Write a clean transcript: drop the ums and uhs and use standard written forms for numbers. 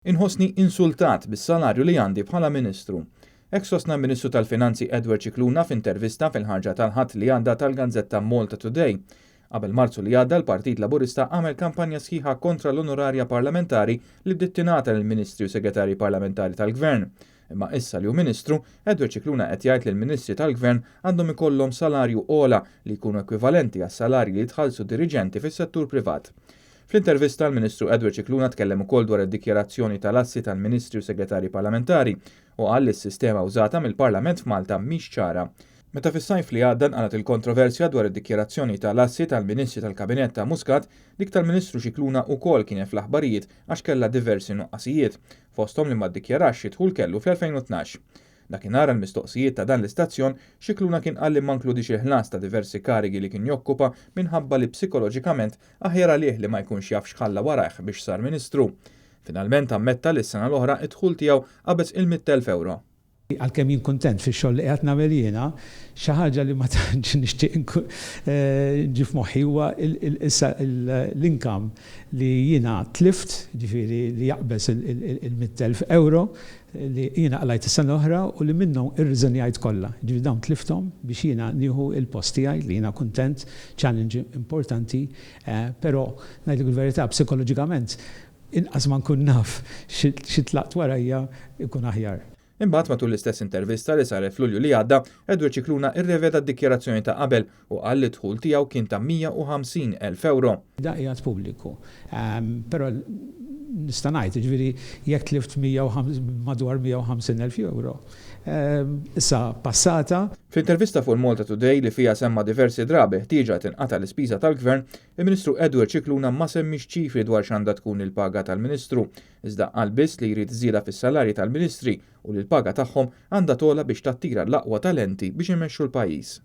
Inħossni insultat bis-salarju li għandi bħala Ministru. Hekk sostna l-Ministru tal-Finanzi Edward Scicluna f'intervista fil-ħarġa tal-Ħadd li għadda tal-ganzetta Malta Today. Qabel Marzu li għadda l-Partit Laburista għamel kampanja sħiħa kontra l-onorarja parlamentari li bdiet tingħata lill-Ministri u Segretarji Parlamentari tal-Gvern. Imma issa li hu Ministru, Edward Scicluna qed jgħid li l-Ministri tal-Gvern għandhom ikollhom salarju ogħla li jkunu ekwivalenti għas-salarji li jitħallsu diriġenti fis-settur privat. Fl-intervista l-Ministru Edward Scicluna tkellem ukoll dwar id-dikjarazzjoni tal-assi tal-Ministri u Segretarji Parlamentari u qal li s-sistema użata mill-Parlament f'Malta mhix ċara. Meta fis-sajf li għadda nqalgħet il-kontroversja dwar id-dikjarazzjoni tal-assi tal-Ministri tal-Kabinett ta' Muscat, dik tal-Ministru Scicluna ukoll kienet fl-aħbarijiet għax kellha diversi nuqqasijiet, fosthom li ma ddikjarax xi dħul kellu fl-2012. Dakinhar għall-mistoqsijiet ta' dan l-istazzjon, Scicluna kien qal li ma nkludiex il-ħlas ta' diversi karigi li kien jokkupa minħabba li psikoloġikament aħjar għalih li ma jkunx jaf x'ħalla warajh biex sar Ministru. Finalment ammetta li s-sena l-oħra d-dħul tiegħu qabeż il-100,000 ewro. Għalkemm jien kuntent fix-xogħol li qiegħed nagħmel jiena, xi ħaġa li ma tantx nixtieq nġib f'moħħi huwa issa l-income li jiena tlift, jiġifieri li jaqbeż il-100,000 ewro li jiena qlajt is-sena l-oħra u li minnhom irriżenjajt kollha. Jiġifieri dawn tlifthom biex jiena nieħu l-post tiegħi li jiena kuntent, challenge importanti, però ngħidlek il-verità psikoloġikament inqas ma nkun naf xi tlaqt warajja jkun aħjar. Imbagħad matul l-istess intervista li saret f'Lulju li għadda, Edward Scicluna rreveda d-dikjarazzjoni ta' qabel u qal li d-dħul tiegħu kien ta' 150,000 ewro. Dan qiegħed pubbliku. Però nista' ngħid, jiġifieri jekk tlift madwar 150,000 ewro, issa passata. Fl-intervista fuq il-Malta Today li fiha semma diversi drabi l-ħtieġa li tinqata' l-ispiża tal-Gvern, il-Ministru Edward Scicluna ma semmiex ċifri dwar x'għandha tkun il-paga tal-Ministru, iżda qal biss li jrid żieda fis-salarji tal-Ministri u li l-paga tagħhom għandha togħla biex tattira l-aqwa talenti biex imexxu l-pajjiż.